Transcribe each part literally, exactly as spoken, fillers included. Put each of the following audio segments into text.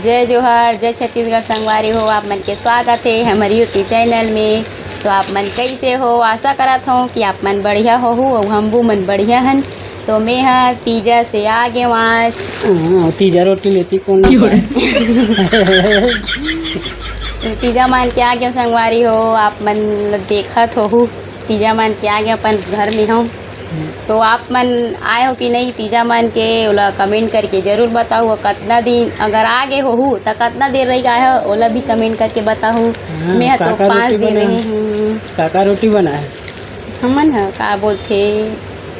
जय जोहार, जय छत्तीसगढ़ संगवारी हो, आप मन के स्वागत हे हमर YouTube चैनल में। तो आप मन कैसे हो? आशा करत हो कि आप मन बढ़िया होहू अउ हमू मन बढ़िया हन। तो मैं ह तीजा से आ गेव आज। हाँ, तीजा रोटी लेती कौन? तो तीजा मान के आ गेव संगवारी हो, आप मन देखत होहू। तीजा मान के आ गेव, अपन घर में हो। तो आप मन आए हो कि नहीं तीजा मान के, ओला कमेंट करके जरूर बताओ। और कतना दिन अगर आ गए होहू त कतना देर रही आए हो, ओला भी कमेंट करके बताओ। हाँ, मैं ह तो पाँच दिन रही हूँ। काका रोटी बनाए? हमन ह का बोलथे,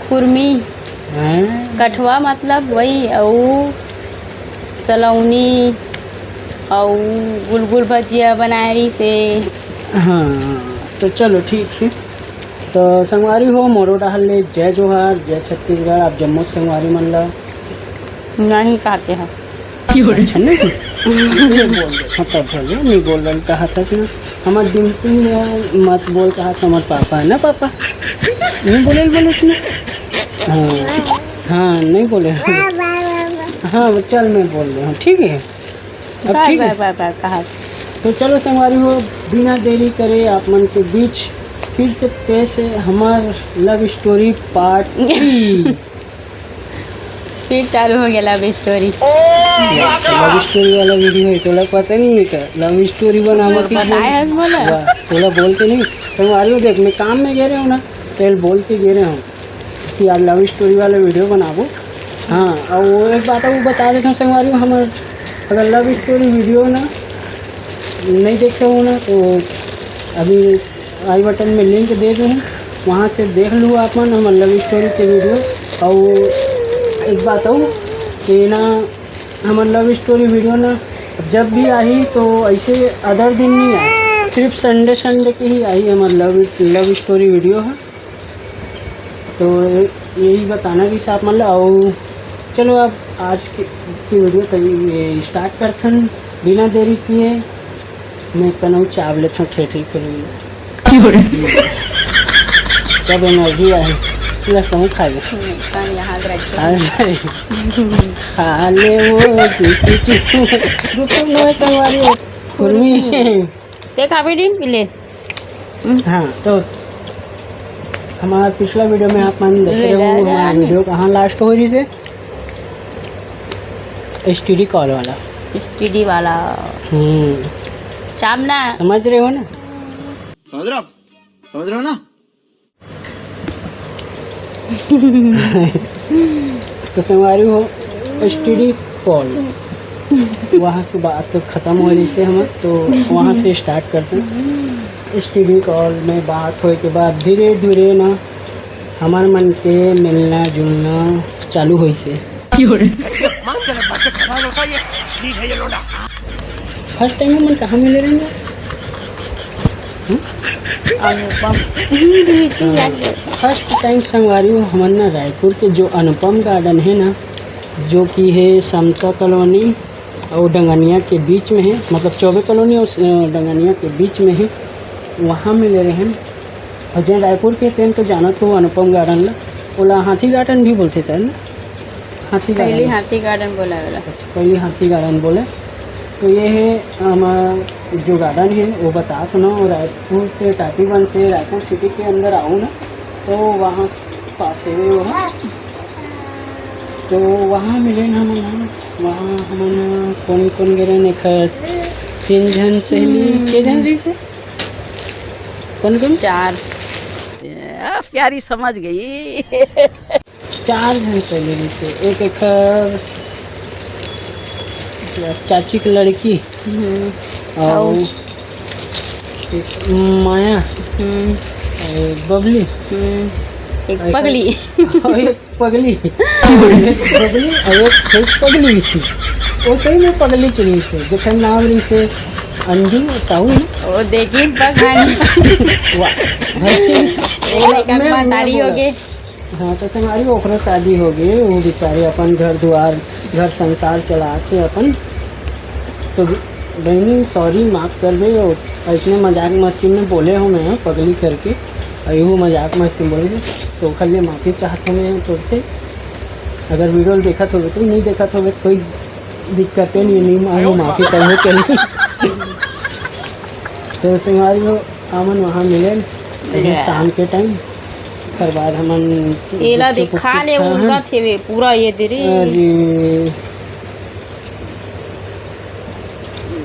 खुरमी। हाँ। कठवा मतलब वही, अउ सलौनी, अउ गुलगुल भजिया बनाए रही से। हाँ, तो चलो ठीक है। तो संगवारी हो, मोरो डहर ले जय जोहार, जय छत्तीसगढ़, आप जम्मो संगवारी मन ला। नहीं कहते हैं। अच्छा, नहीं। नहीं बोल रहे, हाँ, तब बोल रहे, नहीं बोल रहे, कहा था कि हमार डिम्पी है, मत बोल, कहा था हमार पापा है ना, पापा। नहीं बोले, बोले इसने। हाँ, हाँ, नहीं बोले। हाँ, चल, मैं बोल रहा हूँ, ठीक है। अब बाय, ठीक है? बाय, बाय, बाय, कहा। तो चलो संगवारी हो, बिना देरी करे आप मन के बीच फिर से पेश है हमार लव स्टोरी पार्ट थ्री। फिर चालू हो गया लव स्टोरी। लव स्टोरी वाला वीडियो है, तोला पता नहीं है क्या? लव स्टोरी बनावत ही बताए बोल-, है बोला। वाह, तोला बोल के नहीं। संगवारी हो, देख, मैं काम में गे रहे हूँ ना, तेल बोल के गे रहे हूँ कि आज लव स्टोरी वाला वीडियो बनाबो। हाँ, और वो एक बात और बता देता हूँ संगवारी हो, हमार अगर लव स्टोरी वीडियो ना नहीं देखे हो ना, तो अभी आई बटन में लिंक दे दूँ, वहाँ से देख लू आप मन हमार लव स्टोरी के वीडियो। और एक बात और कि ना, हमार लव स्टोरी वीडियो ना जब भी आही तो ऐसे अदर दिन नहीं आए, सिर्फ संडे संडे के ही आही हमार लव, लव स्टोरी वीडियो है। तो यही बताना कि आप मन ला। और चलो, अब आज की, की वीडियो तो ये स्टार्ट करथन बिना देरी किए। मैं कनऊ चाव लेथों ठेठी के लिए। जब एनर्जी आए, लस कहूँ खा ले। हम्म, कान यहाँ रख। खा ले। खा ले वो, गुपचुप नोहे संगवारी हो। खुरमी। खुरमी। ते खाबे दिन पी ले। हाँ, तो हमार पिछला वीडियो में आप मन देखे रहे हो, हमार वीडियो कहाँ लास्ट हो रही से? एसटीडी कॉल वाला। एसटीडी वाला। हम्म। चाप ना। समझ रहे हो ना? समझ रहे हो आप? समझ रहे हो ना? तो संगवारी हो, एसटीडी कॉल, वहाँ से बात खत्म हो रही से हम, तो वहाँ से स्टार्ट करते हैं। एसटीडी कॉल में बात होए के बाद धीरे धीरे ना हमार मन के मिलना जुलना चालू होइसे। फर्स्ट टाइम हमन कहाँ मिले रहेन? अनुपम। फर्स्ट टाइम संगवारी हो, हमन ना रायपुर के जो अनुपम गार्डन है ना, जो कि है समता कॉलोनी और डंगनिया के बीच में है, मतलब चौबे कॉलोनी और, अ, डंगनिया के बीच में है, वहाँ मिले रहेन। और जेन रायपुर के तेन तो जानत हो अनुपम गार्डन ला, ओला हाथी गार्डन भी बोलथे शायद ना? हाथी पहली गार्डन। हाथी गार्डन बोला वाला। अच्छा, पहली हाथी गार्डन बोले। तो ये है हमारा जो गार्डन है, वो बता तो ना, और रायपुर से, टाटीबंध से रायपुर सिटी के अंदर आओ ना, तो वहाँ पास है वो। तो वहाँ मिले ना हमन, वहाँ हमन कौन कौन गे रहेन, एक तीन झन सहेली, हम्म। के झन रही से? कौन कौन? चार। आ, प्यारी समझ गई। चार झन सहेली से, एक एकर चाची के लड़की, हम्म। और अउ? एक माया, हम्म। और बबली, हम्म। एक और एक पगली। और एक पगली। एक बबली और एक, एक पगली। वो सही में पगली चली से, जेकर नाम रही से अंजू साहू है। वो देखी पगली। वाह। एक लेखक मैं, महतारी मैं हो बोला। गए। हाँ, तो संगवारी ओकरो शादी हो गई, वो बेचारे अपन घर दुआर, घर संसार चलात हे अपन। तो बहनी, सॉरी, माफ कर दे, वो इतने मजाक मस्ती में बोले हो मैं पगली करके, और वो मजाक मस्ती में बोले, तो ओकर लिए माफी चाहत हूँ मैं तोर से। अगर वीडियो देखत होबे तो, नहीं देखत होबे, कोई दिक्कत हे नहीं, नहीं मालूम, माफी तब हो चली। तो संगवारी हो, हमन वहाँ मिले अभी शाम के टाइम। ओकर बाद हमन एला गुपचुप दिखा ले, उचुप खा, उनका हाँ। थे वे पूरा ये दे रे। अरे।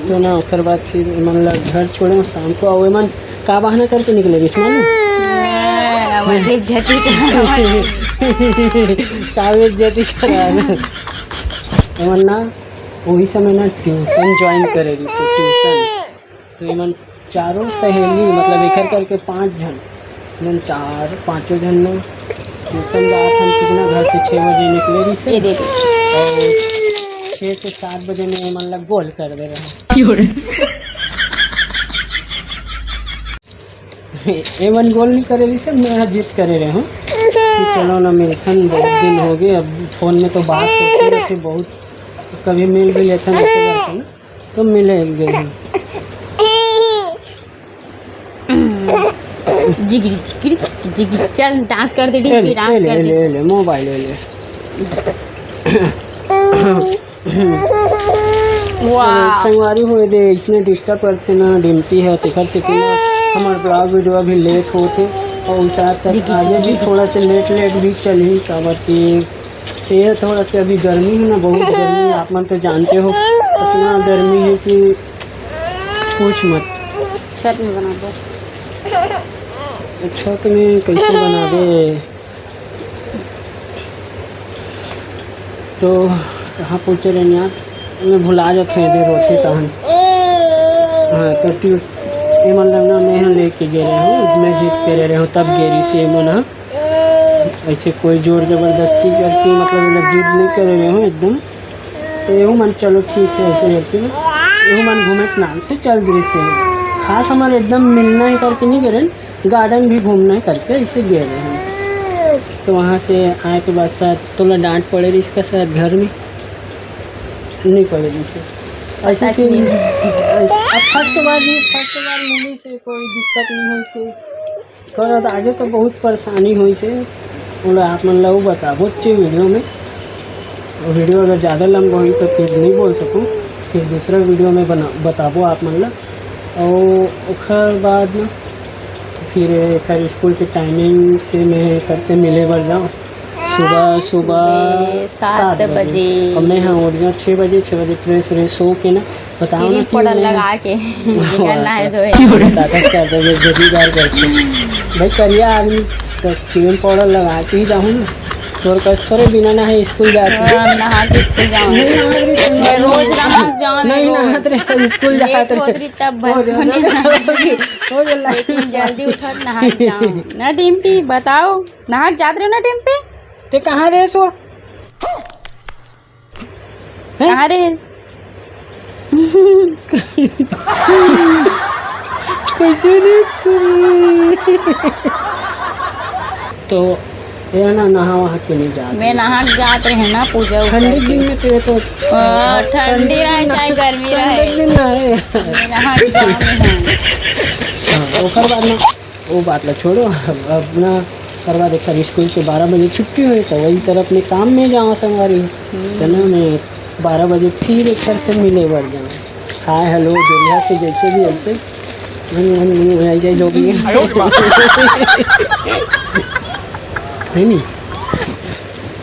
तो ना, ओकर बाद फिर मन ला घर छोड़े, शाम को आओ। मन का बहाना करके निकले रिहिस मालूम? हाँ, वो बेइज्जती करा। का बेइज्जती करा? मन ना, वही समय ना ट्यूशन ज्वाइन करे रिहिस, ट्यूशन। तो एमन चारों सहेली, मतलब एकर करके पाँच झन, एमन चार, पाँचों झन ना ट्यूशन जात हन, कितना घर से छः बजे निकले रहिसे। ये देखो। और छः से सात बजे में एमन ला गोल कर दे रहे। एमन गोल नहीं करे रहिसे, मैं जिद करे रहे हूँ कि चलो ना मिलथन, बहुत दिन हो गए, अब फोन में तो बात होती रहती बहुत, कभी मिल भी लेथन ऐसे करके ना। तो मिले एक जगह। जिगरी, जिगरी, जिगरी, जिगरी। चल, डांस कर दे, ए ले, डांस ए ले, कर ए दे। ले, ए ले, मोबाइल ए ले। वाह। संगवारी हो, ए दे, इसने डिस्टर्ब करथे ना, डिम्पी हे, तेकर से ना, हमार ब्लॉग वीडियो अभी लेट होथे, और साथ तक जिगरी, आगे भी जिगरी। थोड़ा से लेट, लेट भी चलही, काबर कि ये थोड़ा सा अभी गर्मी है ना, बहुत गर्मी है, आप मन तो जानते हो कितना गर्मी है कि पूछ मत। छत में बना दो। छत में कैसे बनाबे? तो कहाँ पहुँचे रहे यार, मैं भुला जाते हैं, देर होते तहन। हाँ, तो ट्यूस-, ये मतलब ना, मैं यहाँ लेके गए रहे हूँ, मैं जिद करे रहे हूँ, तब गेरी से मन ह। ऐसे कोई जोर जबरदस्ती करके, मतलब, एला जिद नहीं करे रहे हो एकदम। तो एहू मन, चलो ठीक है, ऐसे करके ना, एहू मन घूमे के नाम से चल दिस हे। खास हमारे एकदम मिलना है करके नहीं करे, गार्डन भी घूमना है करके ऐसे गए रहे हैं। तो वहाँ से आए के बाद शायद तोला डांट पड़े रहिस का, शायद घर में नहीं पड़े रहिस हे। ऐसे पता फिर नहीं। अब फर्स्ट बार भी, फर्स्ट बार मिली से कोई दिक्कत नहीं हुई से। पर अब आगे तो बहुत परेशानी होइस हे, ओला आप मन ला वो बताबो चे वीडियो में। वो वीडियो अगर ज़्यादा लंबा होई तो फिर नहीं बोल सकूँ, फिर दूसरा वीडियो में बना, बताबो आप मन ला। और ओकर बाद ना फिर एकर स्कूल के टाइमिंग से मैं एकर से मिले बर जाऊँ। सुबह, सुबह सुबह सात सात बजे। बजे। और मैं, हाँ, उठ जाऊँ छः बजे, छः बजे फ्रेश व्रेश हो के ना, बताओ ना क्रीम पाउडर लगा के, जेकर नहाए धोए। बताता क्या था, ये जदीदार करके। भाई, करिया आदमी तो क्रीम पाउडर लगा के ही जाऊँ ना। तोर कस थोड़े बिना नहाए स्कूल जाते। हाँ, नहा के स्कूल जाऊँ। नहीं, नहा के स्कूल मैं रोज नहा के जाऊँ, नहीं रोज। नहात रहे, स्कूल लेट जात रहे। होत रही तब हो बस गया, होने हो गया, हो गया। लेकिन जल्दी उठत नहा के जाऊँ। ना डिम्पी, बताओ, नहा के जात रहे हो ना डिम्पी? ते कहाँ रहे सो? हैं? कहाँ रे? कैसे नहीं तू? तो ये ना, नहा वहा के नहीं जाते। मैं नहा के जात रहे ना पूजा उजा ठंडी के। दिन में तो ये तो आ, ठंडी ठंडी रहे दिन चाहे ना, गर्मी ठंडी रहे। दिन ना है। मैं नहा के जात रहे। हाँ, ओकर बाद में वो बात ला छोड़ो, अब, अब ना करवा दे, कल स्कूल के बारह बजे छुट्टी होई, तो वही तरफ में काम में जावा संगवारी। हम्म। तो ना, मैं बारह बजे फिर एक बार से मिले बर जाऊँ। हाय हेलो, दुनिया से जैसे भी ऐसे मन, मन, मन हो जाए जो भी है। है नी?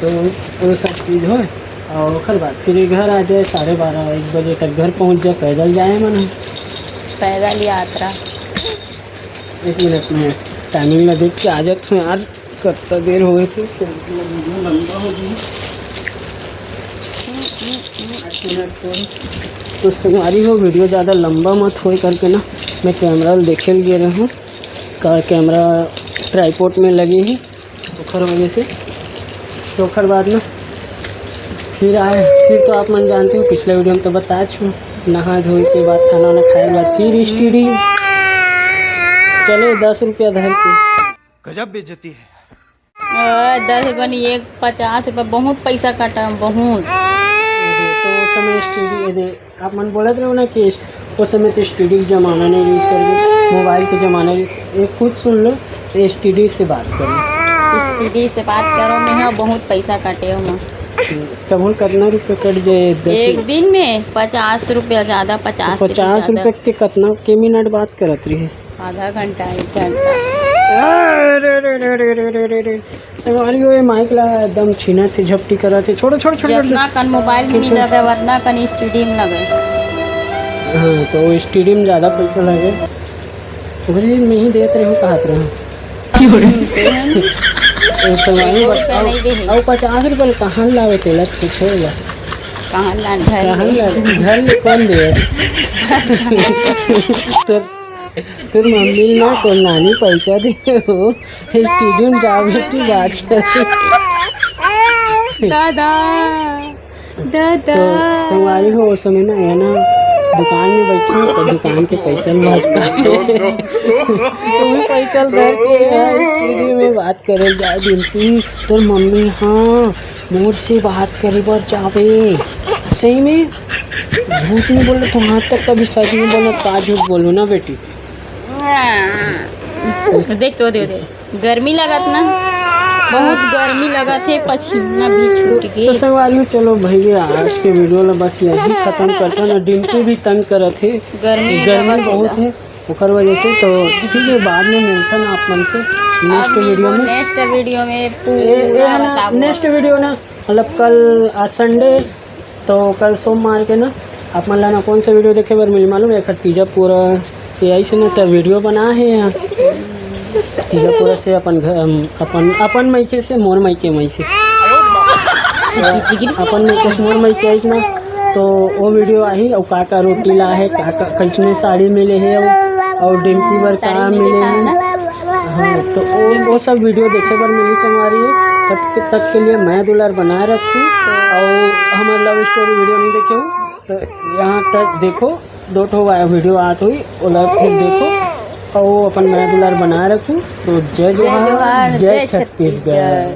तो वो, वो सब चीज़ हो, और ओकर बाद फिर ये घर आ जाए, साढ़े बारह, एक बजे तक घर पहुँच जाए, पैदल जाए मन। पैदल यात्रा। एक मिनट में टाइमिंग ला देख के आ जात हूँ यार, कत्ता देर हो गए थे, तो वीडियो लंबा हो गई। एक मिनट तो, तो संगवारी हो, वीडियो ज़्यादा लंबा मत होए करके ना, मैं कैमरा देखे ल गे रहे हूँ, का कैमरा ट्राईपोड में लगे ही, ओखर वजह से। तो ओखर बाद ना फिर आए, फिर तो आप मन जानते हो, पिछले वीडियो में तो बता छू, नहा धोए के बाद, खाना वाना खाए के बाद फिर स्टडी चले दस रुपया धर के। गजब बेइज्जती है। आ, दस रुपया नहीं, एक पचास रुपया, बहुत पैसा काटा, बहुत। तो उस समय स्टडी, ये दे, आप मन बोलत रहो ना कि इस-, उस समय तो स्टडी के जमाना नहीं, यूज़ करके मोबाइल के जमाना नहीं। ये खुद सुन लो, तो एसटीडी से बात करो। एसटीडी से बात करो, मैं यहाँ बहुत पैसा काटे हो मैं। तब हम कतना रुपया कट जाए? दस एक दिन में पचास रुपया, ज्यादा, पचास से पचास ज्यादा। रुपया के कतना के मिनट बात करत रहिस? आधा घंटा, एक घंटा। अरे, अरे, अरे। संगवारी हो, ये माइक ला एकदम छीनत हे, झपटी करत हे। छोड़ो, छोड़ो, छोड़ो, छोड़ो। जितना कन मोबाइल में ठीक, नहीं ठीक। लगे, उतना कन स्टेडियम लगे। हाँ, तो वो स्टेडियम ज्यादा पैसा लगे। ओकरे लिए मैं ही देत रहूँ, कहत रहूँ। हम्म, तो हम एक सौ एक रुपया बताओ, नहीं दे। अउ पचास रुपया ले कहाँ लावे तेला, कुछ होगा? कहाँ ला, घर कहाँ ले। ला, घर में कौन दे? तो तोर मम्मी ना, तोर नानी पैसा दे हो, स्टेडियम जा बेटी, बात कर। दादा, दादा। तो तुम्हारी हो, उस समय ना, है ना, दुकान में बैठी, तो दुकान के पैसा में मस्का। तुम्हें पैसा धर के है, स्टेडियम में बात करे जा, डिम्पी, तोर मम्मी, हाँ, मोर से बात करे बर जावे। सही में? झूठ नहीं बोल रहा, तो हाथ तक कभी सच नहीं बोला, का झूठ बोलूँ ना बेटी? देख तो, दे, दे। गर्मी लगत ना, बहुत गर्मी लगत हे, पसीना भी छूट गे। तो संगवारी हो, चलो भैया, आज के वीडियो ला बस यही खत्म करता ना। डिम्पी भी तंग करत हे, गर्मी गर्मी लगत हे बहुत ना। हे, ओकर वजह से। तो ठीक है, बाद में मिलता ना आप मन से नेक्स्ट अभी वीडियो वो में। नेक्स्ट वीडियो में ए, ए, पूरा है ना, बताबो। नेक्स्ट वीडियो ना, मतलब कल, आज संडे, तो कल सोमवार के ना, आप मन ला ना कौन सा वीडियो देखे बर मिली मालूम है? एक तीजा पूरा से आई से ना, तो वीडियो बना है यहाँ। तीजा पूरा से अपन घर, अपन, अपन मायके से, मोर मायके, माई से। अपन मायके से मोर मायके आइस ना, तो वो वीडियो आही, और का का रोटी ला है, का का, कैसने साड़ी मिले है, और, और डिम्पी बर साड़ी का मिले मिले है। है ना? हाँ, तो वो, वो सब वीडियो देखे बर मिली संगवारी हो। तब तक के लिए मया दुलार बनाए रखू, और हमर लव स्टोरी वीडियो नहीं देखे हो, तो यहाँ तक देखो, दो ठो वा-, वीडियो आत हुई, ओला फिर देखो, और वो अपन मया दुलार बनाए रखू। तो जय जय जोहार, जोहार, जय जय छत्तीसगढ़। छत्तीसगढ़।